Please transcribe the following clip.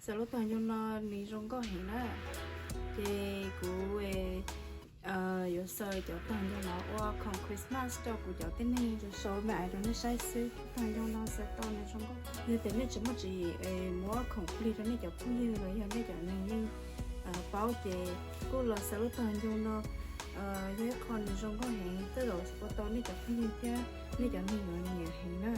Xaws lub tog ncoo no nws zoo nkauj heev na. Ces kuv yuav xaws cov tog ncoo no ua khoom Christmas rau kuv cov tib neeg, sau me ais rau nej saib xwb. Tog ncoo no xaws tau nws zoo nkauj. Yog tias nej tsis muaj tswv yim muab khoom plig rau nej cov phooj ywg los yog nej cov neeg yeej paub ces kuj los xaws lub tog ncoo no. Yog ib qho nws zoo nkauj heev, tej zaum ua tau nej cov phooj ywg thiab nej cov neeg yuav nyiam heev na.